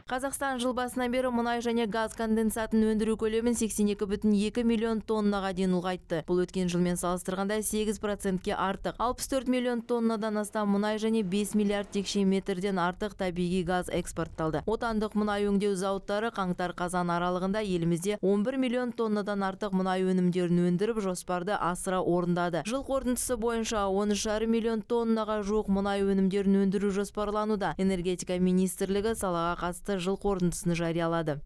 Қазақстан жыл басынан бері мұнай және газ конденсатын өндіру көлемін 82,2 миллион тоннаға дейін ұлғайтты. Бұл өткен жылмен салыстырғанда 8%-ке артық. 64 миллион тоннадан астам мұнай және 5 миллиард текше метрден артық табиғи газ экспортталды. Отандық мұнай өңдеу зауыттары қаңтар-қазан аралығында елімізде 11 миллион тоннадан артық мұнай өнімдерін өндіріп, жоспарды асыра орындады. Жыл қорытындысы бойынша 13,5 миллион тоннаға жуық мұнай өнімдерін өндіру жоспарлануда. Энергетика министрлігі салаға қатысты жыл қорытындысын жариялады.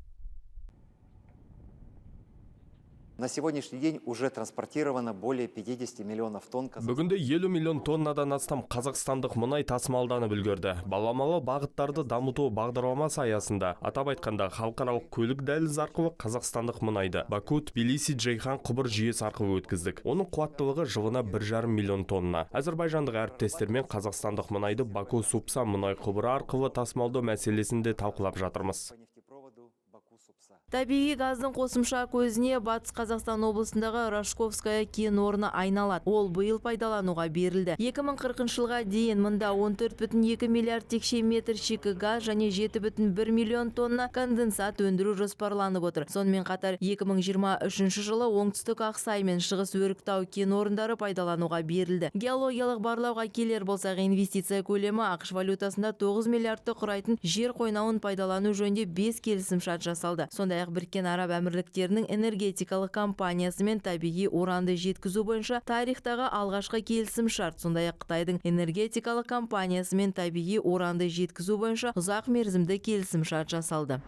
На сегодняшний день уже транспортировано более 50 миллионов тонн. Бүгінде 50 миллион тоннадан астам қазақстандық мұнай тасымалданып үлгерді. Баламалы бағыттарды дамыту бағдарламасы аясында, атап айтқанда, халықаралық көлік дәлізі арқылы қазақстандық мұнайды Баку, Тбилиси, Джейхан құбыр жүйесі арқылы өткіздік. Оның қуаттылығы жылына 1,5 миллион тонна. Әзірбайжандық әріптестермен қазақстандық мұнайды Баку Супса мұнай құбыры арқылы тасымалдау мәселесін де талқылап жатырмыз. Табиғи газдың қосымша көзіне Батыс Қазақстан облысындағы Рожковская кен орны айналады. Ол биыл пайдалануға берілді. 2040 жылға дейін мұнда 14,2 миллиард текше метр шикі газ және 7,1 миллион тонна конденсат өндіру жоспарланып отыр. Сонымен қатар 2023 жылы Оңтүстік Ақсай мен Шығыс Өріктау кен орындары пайдалануға берілді. Геологиялық барлауға келер болсақ, инвестиция көлемі ақш валютасында 9 миллиардты құрайтын жер қойнауын пайдалану жөнінде 5 келісімшарт жасалды. Сондай-ақ Біріккен Араб Әмірліктерінің энергетикалық компаниясымен табиғи уранды жеткізу бойынша тарихтағы алғашқы келісімшарт, сондай-ақ Қытайдың энергетикалық компаниясымен табиғи уранды жеткізу бойынша ұзақ мерзімді келісімшарт жасалды.